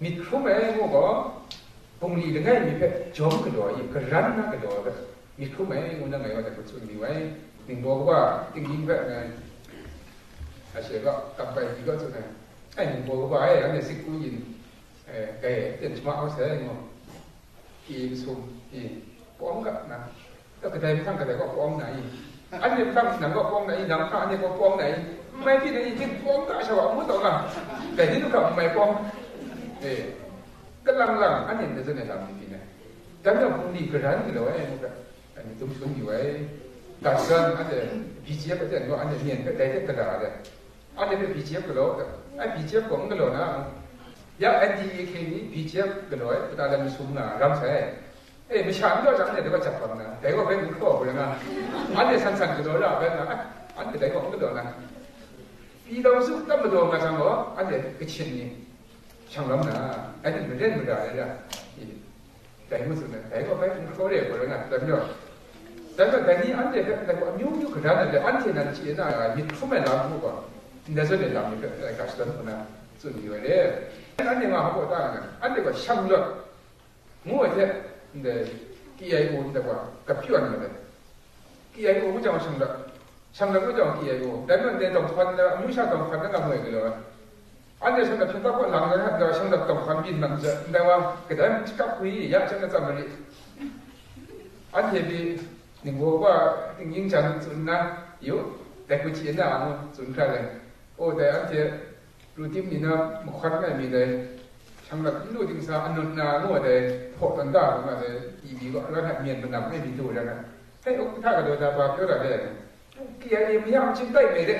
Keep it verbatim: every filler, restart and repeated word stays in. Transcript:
Myit hkrum ai ngu gaw, bungli langai mi hpe jawm galaw ai, karan na galaw ai hpe myit hkrum ai ngu na ngai wa hte tsun mayu ai. Ningbaw kaba tingning hpe ngai a she ga, kampai di ga tsun ai. Ai, ningbaw kaba e, anhte sikku yin, eh, kai ten shama hau sai ngu. Pyi masum, pyi pawng ga na. Kadai mahtang kadai gaw pawng na i? Anhte mahtang nang gaw pawng na i? Nang mahtang anhte gaw pawng na i? N mai pyi na i? Ting pawng ga sha wa, ngu taw nga. Dai ni lu hkra n mai pawng. Eh, kalang lang, anhte n dazun ai lam ni pyi na. Dan gaw bungli karan galaw ai, ngu ga. Anhte dum sung yu ai. Ga san, anhte B G F aten gaw, anhte myen hpe dai hte gala ai. Anhte hpe B G F galaw, ai, B G F gaw n galaw na, ya N D A K ni B G F galaw ai, pata lam sum nga ram sai. E, masha n gaw jang, anhte dai gaw jat bang na, dai gaw bai n hkraw ai rai nga, anhte san san galaw ra bai nga, ai, anhte dai gaw n galaw na. Pyi daw su tam madaw nga jang gaw, anhte Kachin ni shang lam na, anhte maren mara ai ra. Dai ngu tsun ai, dai gaw bai n hkraw re ai hkoi rai nga, dai majaw, dai gaw, dai ni anhte hpe dai gaw amyu myu hkra na let, anhte nan chye na ai myit hkrum ai lam hku gaw, ndai zawn ai lam ni hpe, dai ga shadawn hku na tsun yu ai re. Anhte nga hpa ta nga, anhte gaw shanglawt ngu ai hte, ndai K I O ndai gaw kapyawn mat ai. K I O ngu jang shanglawt, shanglawt ngu jang K I O, dai majaw ndai dawng hpan na, amyu sha dawng hpan na nga mu ai galaw ai. Anhte shanglawt hpyen tap kaw lang na, shanglawt dawng hpan byin lam zawn, ndai wa, kadai mung shakap hku i, ya shanglawt tsam mari. Anhte pyi, ningbaw wa, tingning jan tsun na, yu, dai hku chye na, ngu tsun hkra ai. O, dai anhte, Ru tim ni na mahkawt ai mi dai, shanglawt n lu dingsa anut na ngu ai dai, hpaw tawn da hkrum ai dai, ibi wa, ran hta myen manam ai mi du ran ai. Hei, u hta galaw na ba pyaw ra le, K I A mayam chyinghkai me de.